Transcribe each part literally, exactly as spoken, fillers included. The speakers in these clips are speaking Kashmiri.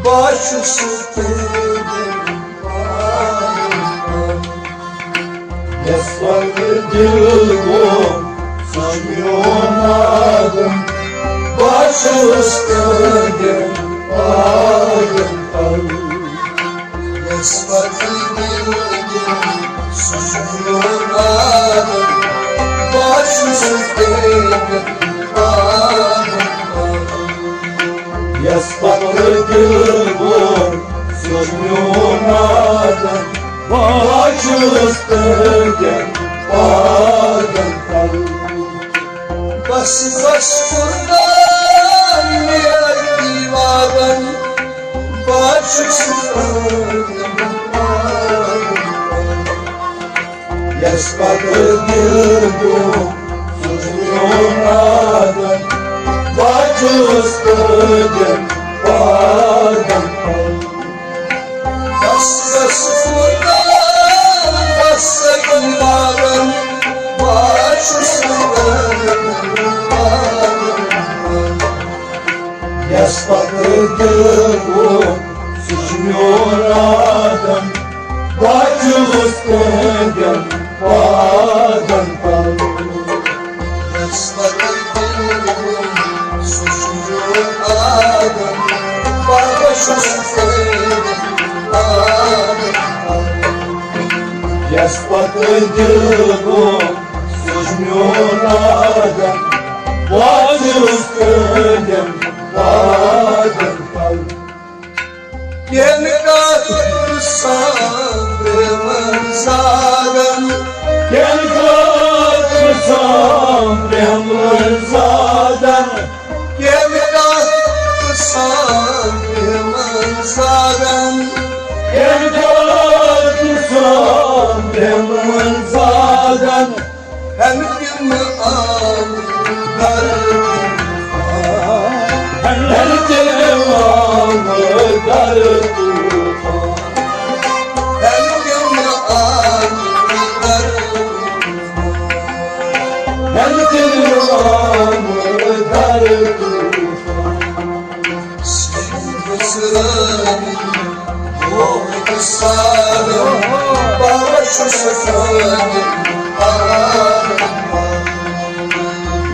بہٕ چھُس تُہٕنٛدِ یَس پَتہٕ دِل گوٚو، سُہ چھُ میون آدم۔ بہٕ چھُس تُہٕنٛدِ آدم۔ یَس پَتہٕ دِل گوٚو، سُہ چھُ میون آدم۔ بہٕ چھُس تُہٕنٛدِ آدم۔ یَس پَتہٕ دِل گوٚو، سُہ چھُ میون آدم۔ بہٕ چھُس تُہٕنٛدٮ۪ن پادن تل۔ بس، بس، قربان میٲنۍ وادن، بہٕ چھُس تُہٕنٛدٮ۪ن پادن تل۔ یَس پَتہٕ دِل گوٚو، سُہ چھُ میون آدم۔ بہٕ چھُس تُہٕنٛدٮ۪ن پادن تل۔ بس، بس، قربان، بس، قربان، بہٕ چھُس تُہٕنٛدٮ۪ن پادن تل۔ یَس پَتہٕ دِل گوٚو، سُہ چھُ میون آدم۔ بہٕ چھُس تُہٕنٛدٮ۪ن پادن تل۔ یَس پَتہٕ دِل گوٚو، سُہ چھُ میون آدم۔ بہٕ چھُس تُہٕنٛدٮ۪ن پادن تل۔ یَس پَتہٕ دِل گوٚو، سُہ چھُ میون آدم۔ بہٕ چھُس تُہٕنٛدٮ۪ن پادن تل۔ ییٚلہِ کتھ سان برٛونٛہہ زادن، ییٚلہِ کتھ سان برٛونٛہہ زادن، ییٚلہِ کتھ سان برٛونٛہہ زادن، ییٚلہِ کتھ سان برٛونٛہہ زادن، ہٮ۪نہٕ تِم آمہٕ گرٕ طوفان۔ ہٮ۪نہٕ تِم آمہٕ گرٕ طوفان۔ ہٮ۪نہٕ تِم آمہٕ گرٕ طوفان۔ ہٮ۪نہٕ تِم آمہٕ گرٕ طوفان۔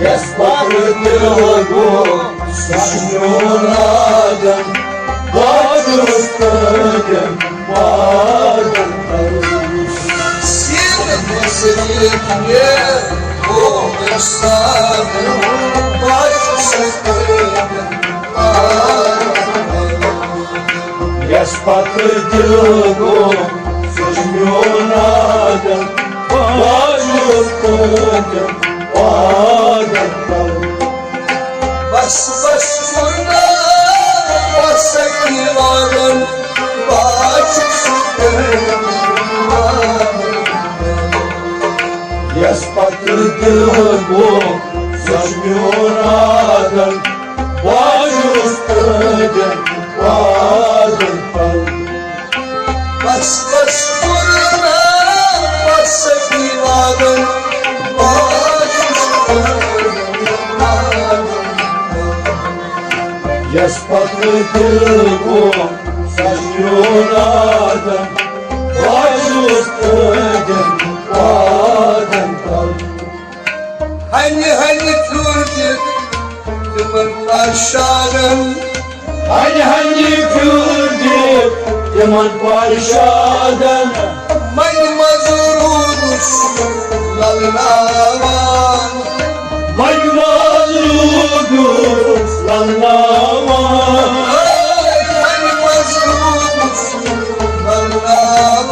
یَس پَتہٕ دِل گوٚو، سُہ چھُ میون آدم۔ بہٕ چھُس تُہٕنٛدٮ۪ن پادن تل۔ سیٖنہٕ مےٚ سۭتۍ یہِ گوٚو مےٚ سادٕ۔ بہٕ چھُس تُہٕنٛدٮ۪ن پادن تل۔ یَس پَتہٕ دِل گوٚو، سُہ چھُ میون آدم۔ بہٕ چھُس تُہٕنٛدٮ۪ن پادن تل۔ بس، بس، قربان، بس، یہِ وادن، بہٕ چھُس تُہٕنٛدٮ۪ن پادن تل۔ یَس پَتہٕ دِل گوٚو، سُہ چھُ میون آدم۔ بہٕ چھُس تُہٕنٛدٮ۪ن پادن تل۔ بس، بس، قربان، بس، یہِ وادن، بہٕ چھُس تُہٕنٛدٮ۪ن پادن تل۔ یَس پَتہٕ دِل گوٚو، سُہ چھُ میون آدم۔ بہٕ چھُس تُہٕنٛدٮ۪ن پادن تل۔ ہنہِ ہنہِ پھیُر دِتھ تِمن پرشادن۔ ہنہِ ہنہِ پھیُر دِتھ تِمن پرشادن۔ منہِ منٛز روٗدُس للناوان۔ منہِ منٛز روٗدُس للناوان۔ منہِ منٛز روٗدُس للناوان۔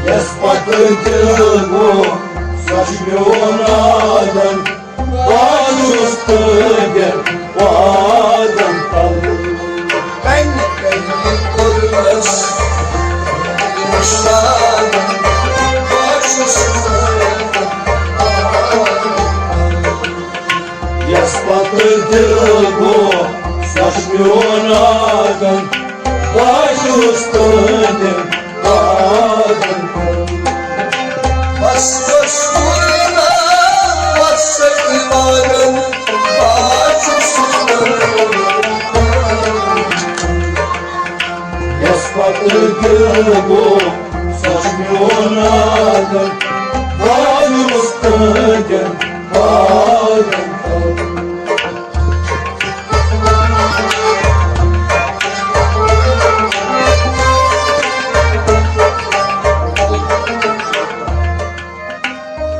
یَس پَتہٕ دِل گوٚو، سُہ چھُ میون آدم۔ بہٕ چھُس تُہٕنٛدٮ۪ن پادن تل۔ کنہِ کنہِ کوٚرمس اِرشاد، بہٕ چھُس تُہٕنٛدٮ۪ن پادن تل۔ یَس پَتہٕ دِل گوٚو، سُہ میون آنگن، بہٕ چھُس تُہنٛدٮ۪ن باغن۔ بس، بس، کوٚرُن، بس، سٲری باغن، بہٕ چھُس تُہنٛدٮ۪ن۔ یس پتہٕ دل گوٚو، سۄ چھِ میون آنگن، بہٕ چھُس تُہنٛدٮ۪ن باغن۔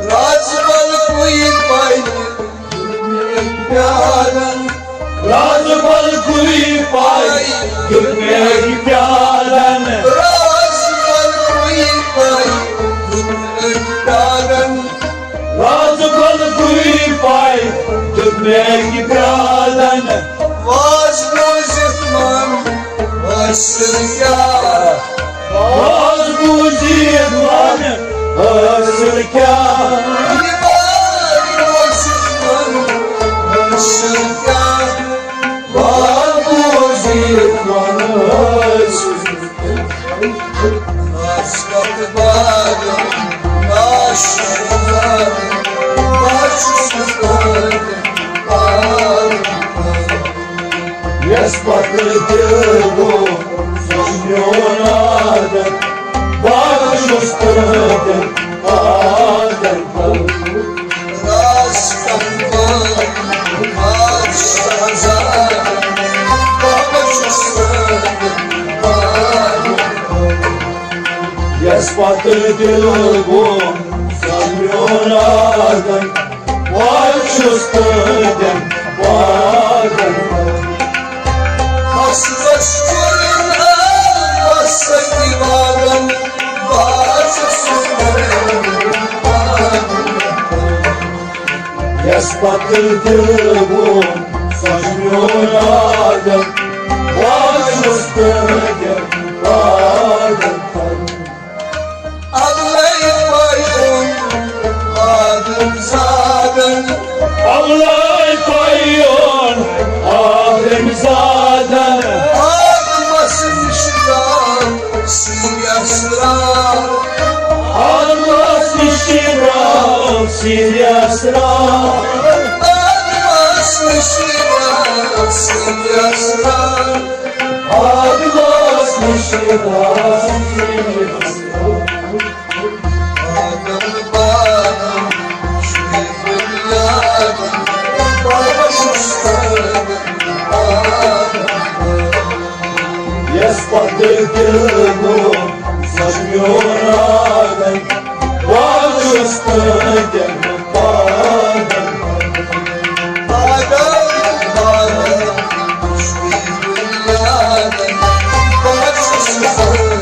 رازمل کُے پاے دیُت مےٚ أکۍ پیالن۔ رازمل کُے پاے دیُت مےٚ أکۍ پیالن۔ رازمل کُے پاے دیُت مےٚ أکۍ پیالن۔ رازمل کُے پاے دیُت مےٚ أکۍ پیالن۔ واز بوٗزِتھ من حٲصِل کیٛاہ؟ واز بوٗزِتھ من حٲصِل کیٛاہ؟ یہِ واز بوٗزِتھ من حٲصِل کیٛاہ؟ واز بوٗزِتھ من حٲصِل یس پتہٕ دل گوٚو، سُہ چھُ میون آنگن، بہٕ چھُس تُہنٛدٮ۪ن باغن۔ یس پتہٕ دل گوٚو، سُہ میون آنگن، بہٕ چھُس تُہنٛدٮ۪ن باغن۔ بس، بس، کوٚرُن، بس، سٲری باغن، بہٕ چھُس تُہنٛدٮ۪ن باغن۔ یس پتہٕ دل گوٚو، سۄ چھِ میون آنگن، بہٕ چھُس تُہنٛدٮ۪ن باغن۔ اولے پایون آدم زادن۔ اولے پایون آدم زادن۔ آدمس نِش درٛاو سیٖدھے اسرار۔ آدمس نِش درٛاو سیٖدھے اسرار۔ آدمس نِش درٛاو سیٖدھے اسرار۔ آدمس نِش درٛاو سیٖدھے اسرار۔ آدم بادم شُرۍ بُنیادم، بابا شُستادم آدم۔ یس پتہٕ دل گوٚو، سۄ چھِ میون آنگن، بہٕ چھُس تُہنٛدٮ۪ن باغن۔ آدم بادم شُرۍ بُنیادم، بابا شُستادم۔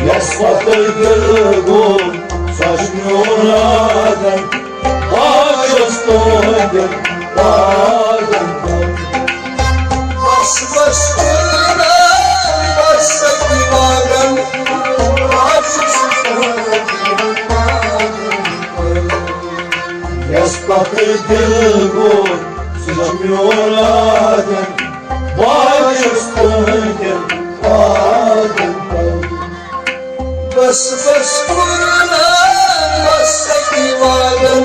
یس پتہٕ دل گوٚو، سۄ چھِ میون آنگن، بہٕ چھُس تُہنٛدٮ۪ن باغن۔ بس، بس، کوٚرُن، بس، سٲری باغن، بہٕ چھُس تُہنٛدٮ۪ن باغن۔ یس پتہٕ دل گوٚو، سُہ چھُ میون آنگن، بہٕ چھُس تُہنٛدٮ۪ن باغن۔ بس، بس، کوٚرُن، بس، سٲری باغن،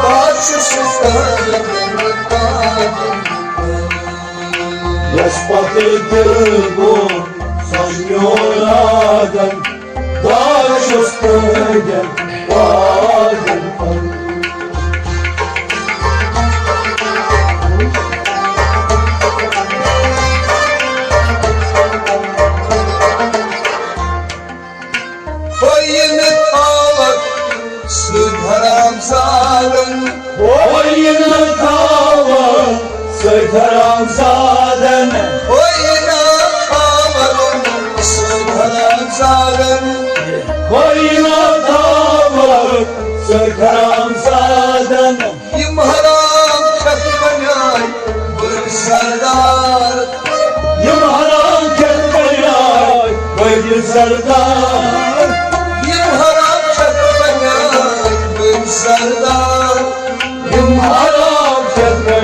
بہٕ چھُس تُہنٛدٮ۪ن باغن۔ یس پتہٕ دل گوٚو، سۄ چھِ میون آنگن، بہٕ چھُس تُہنٛدٮ۪ن باغن۔ ہۄیہِ نہٕ تھاوَکھ سۭتۍ حرام زادن۔ ہۄیہِ نہٕ تھاوَکھ سۭتۍ حرام زادن۔ ہۄیہِ نہٕ تھاوَکھ سۭتۍ حرام زادن۔ ہۄیہِ نہٕ تھاوَکھ سۭتۍ حرام زادن۔ یِم حرام کھٮ۪تھ بنیٛاے بٔڑۍ سردار۔ یِم حرام کھٮ۪تھ بنیٛاے بٔڑۍ سردار۔ یِم حرام کھٮ۪تھ بنیٛاے بٔڑۍ سردار۔ یِم حرام کھٮ۪تھ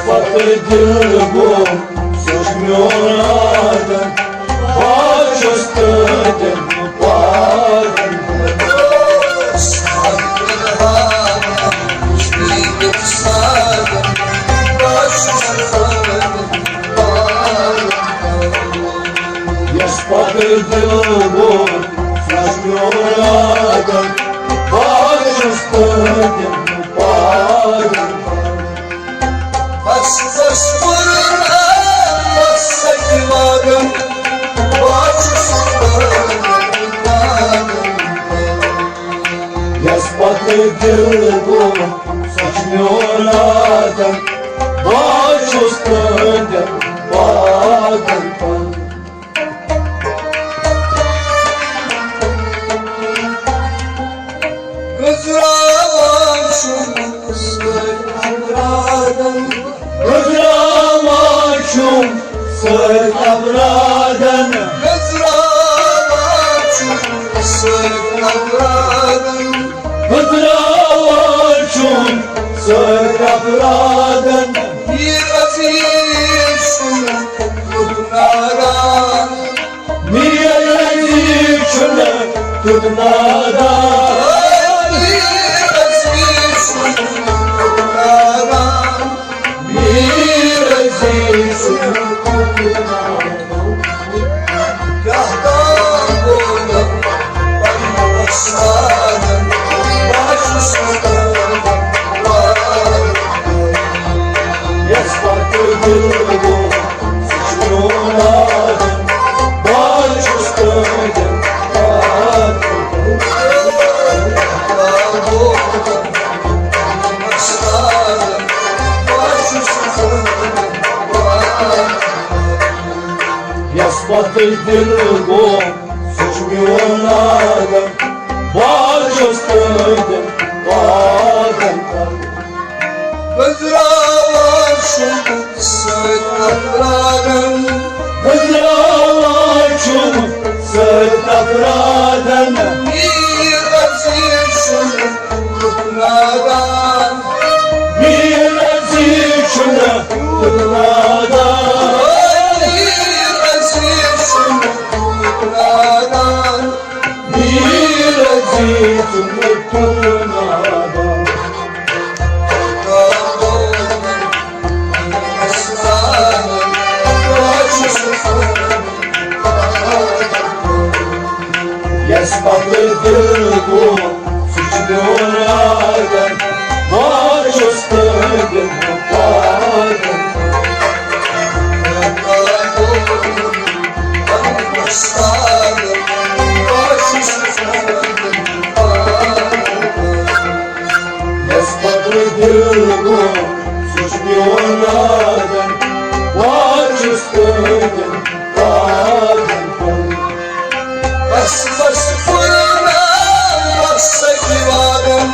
پتہٕ دِل گوٚو، سُہ چھُ میون آدم، بہٕ چھُس تٔمۍ پاگل۔ یَس پتہٕ دِل گوٚو، سُہ چھُ میون آدم، بہٕ چھُس تٔمۍ پاگل۔ بس، بس، پُرنا، بس، سچ واگم، بہٕ چھُس پاگل۔ یَس پتہٕ دِل گوٚو، سُہ چھُ میون آدم، بہٕ چھُس تٔمۍ پاگل۔ گٔنزراوان چھُم سٲرۍ اَفرادَن۔ گٔنزراوان چھُم سٲرۍ اَفرادَن۔ گٔنزراوان چھُم سٲرۍ اَفرادَن۔ گٔنزراوان چھُم سٲرۍ اَفرادَن۔ میٖر عزیز چھُم تیُتھ نادان۔ میٖر عزیز چھُنہٕ تیُتھ نادان۔ میٖر عزیز چھُنہٕ تیُتھ نادان۔ میٖر عزیز چھُنہٕ تیُتھ نادان۔ کیٛاہ تام گوٚو مےٚ پننہِ وۄستادن، بہٕ چھُس کران وارٕ۔ یَس پتہٕ دِل گوٚو، سُہ چھُ میون آدم، بہٕ چھُس تٔمۍ پاگل۔ یَس پتہٕ دِل گوٚو، سُہ چھُ میون آدم، بہٕ چھُس تٔمۍ پاگل۔ گٔنزراوان چھُم سٲرۍ اَفرادَن۔ گٔنزراوان چھُم سٲرۍ اَفرادَن۔ میٖر عزیز چھُنہٕ تیُتھ نادان۔ میٖر عزیز چھُنہٕ تیُتھ نادان۔ میٖر عزیز چھُنہٕ تیُتھ نادان۔ میٖر عزیز چھُنہٕ تیُتھ نادان۔ یَس پتہٕ دِل گوٚو، سُہ چھُ میون آدم، بہٕ چھُس تٔمۍ پاگل۔ یَس پتہٕ دِل گوٚو، سُہ چھُ میون آدم، بہٕ چھُس تٔمۍ پاگل۔ بس، بس، پُرنا، بس، سچ واگم،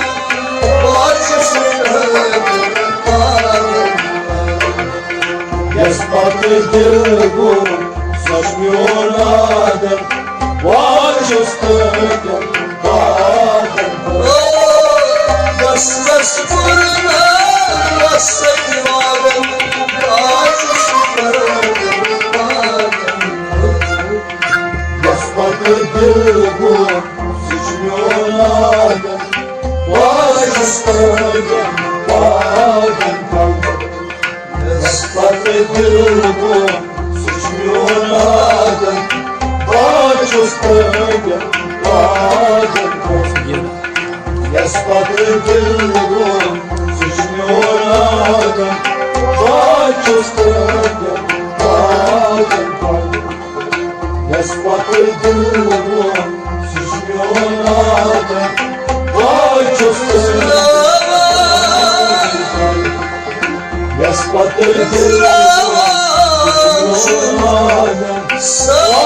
بہٕ چھُس تٔمۍ پاگل۔ یَس پتہٕ دِل گوٚو، سُہ چھُ میون آدم، بہٕ چھُس تٔمۍ پاگل۔ بس، بس، پُرنا، بس، سچ واگم، بہٕ چھُس تٔمۍ پاگل۔ یَس پتہٕ دِل گوٚو، سُہ چھُ میون آدم، بہٕ چھُس تٔمۍ پاگل۔ یَس پتہٕ دِل گوٚو، سُہ چھُ میون آدم، بہٕ چھُس تٔمۍ پاگل۔ یَس پتہٕ دِل گوٚو، سُہ چھُ میون آدم، بہٕ چھُس تٔمۍ پاگل۔ یَس پتہٕ دِل گوٚو، سُہ چھُ میون آدم، بہٕ چھُس تٔمۍ۔ یَس پتہٕ دِل گوٚو، سُہ چھُ میون آدم، بہٕ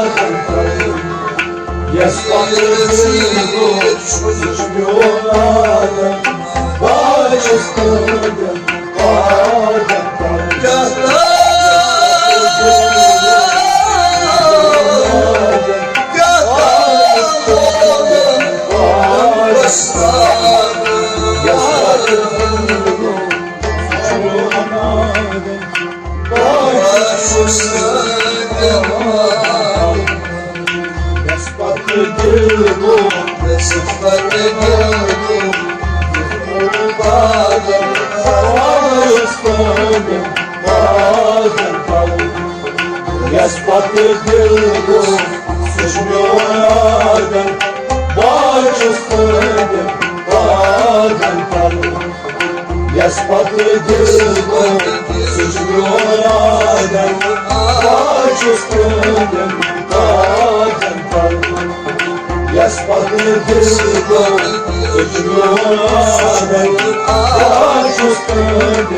چھُس تٔمۍ۔ یَس پتہٕ دِل گوٚو، سُہ چھُ میون آدم، بہٕ چھُس تٔمۍ۔ یَس پَتہٕ دِل گوٚو، یَس پَتہٕ دِل گوٚو، پاگل، پاگل، پاگل۔ یَس پَتہٕ دِل گوٚو، سُہ چھُ میون آدم، بہٕ چھُس تُہنٛدِ پاگل پَلو۔ یَس پَتہٕ دِل گوٚو، سُہ چھُ میون آدم، بہٕ چھُس تُہنٛدِ پاگل پَلو۔ یَس پَتہٕ دِل گوٚو، سُہ چھُ میون آدم، بہٕ چھُس تُہنٛدِ